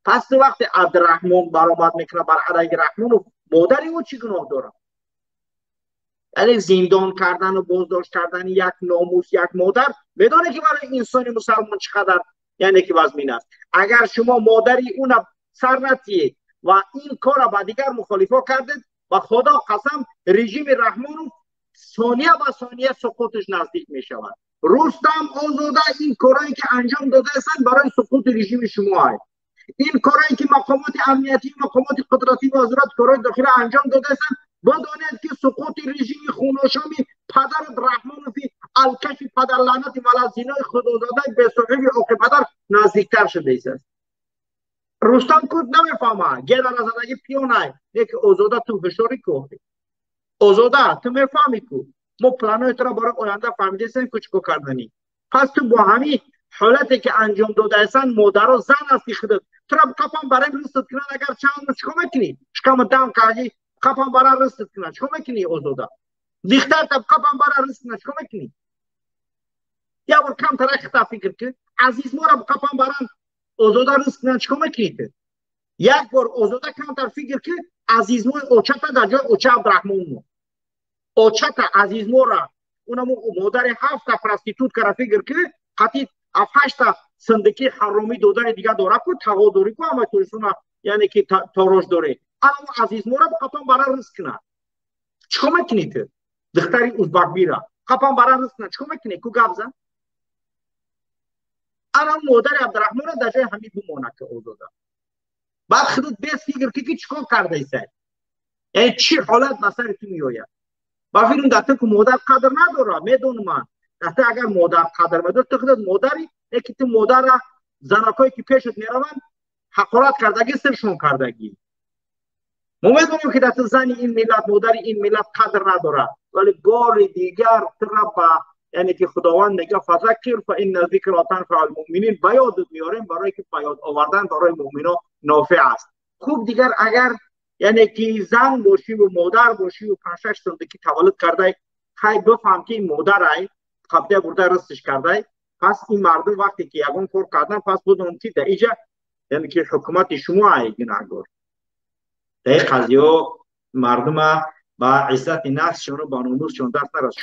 Пас вақте Абдурраҳмон баромад мекунад бар алайҳи Раҳмонов, модари ӯ чӣ гуноҳ дорад? Яъне зиндон кардан ва боздошт кардани як номус, як модар, медонед ки барои инсони мусалмон чӣ қадар яъне ки вазмин аст. Агар шумо модари ӯна сар натиед ва ин корро ба дигар мухолифо кардед, ба Худо қасам, режими Раҳмонов сония ба сония суқуташ наздик мешавад. Рустам Озода, ин корҳое ки анҷом додаастанд, барои суқути режими шумо аст. Ин корҳое ки мақомоти амниятӣ, мақомоти қудратӣ ва вазорати корҳои дохила анҷом додаастанд, бидонед ки суқути режими хуношоми падарат Раҳмонови алкаши падарлаънати валазинои худозодаи бесоҳиби оқи падар наздиктар шудааст. Рустам куд намефаҳмад, генаразадаги пиёнай, леки Озода, ту ҳушёрӣ ку. Озода, ту мефаҳмӣ ку, мо планои туро барои оянда фаҳмидаистем ку, чӣ кор карданӣ. Пас ту бо ҳамин ҳолате ки анҷом додаастанд, модаро зан ҳасти худат, тура қапам барои ристат кунанд, агар чанд рӯз чӣ кор мекунӣ? Шикама дам кардӣ, қапам бара ристат кунанд, чӣ кор мекунӣ? Озода, дихтарта қапам бара рист кунанд, чӣ кор мекунӣ? Як бор камтара хита фикр кун. Азизмора қапам баран, Озода, рист кунанд, чӣ кор мекунӣ ту? Як бор, Озода, камтар фикр кун. Азизмои очата дар ҷои оча Абдураҳмон, очата Азизмора, унамо модари ҳафта проституткара фикр кун, қатъи ҳафт-ҳашта синдики ҳаромӣ додари дига дора ку, тағо дорӣ ку, ҳамаи тоҷикистона яъне ки торош дорӣ. Анамо Азизмора қапам бара рист кунад, чӣ кор мекунӣ ту? Духтари узбакбира қапам бара рист кунад, чӣ кор мекунӣ ку? Гап зан. Ана модари Абдураҳмона дар ҷои ҳамин бимона ки, Озода. Баъд худат бес фикр ки чӣ кор кардаисай, яъне чӣ ҳолат ба сари ту меояд. Ба фикрам, дар ту ку модар қадр надорад, медонам ман. Дар ту агар модар қадр медорад, ту худат модари, леки ту модара занакое ки пешат мераванд, ҳақорат кардагӣ, сиршон кардагӣ. Мо медонем ки дар ту зани ин миллат, модари ин миллат қадр надорад, вале бори дигар тура ба яъне ки Худованд мега: فذكر فإن الذكرى تنفع المؤمنين. Ба ёдат меорем, барое ки ба ёд овардан барои муъмино нофеъ аст. Хуб, дигар агар яъне ки зан бошиву модар бошиву панҷ-шаш ки таваллуд кардай, хай, бифаҳм ки ин модарай қабдия бурда ристиш кардай. Пас ин мардум вақте ки ягон кор кардан, пас будон ки дар иҷа яъне ки ҳукумати шумо ай гунаҳгор дар ин қазияҳо. Мардума ба иззати нафсшону ба номусшон даст нарасд.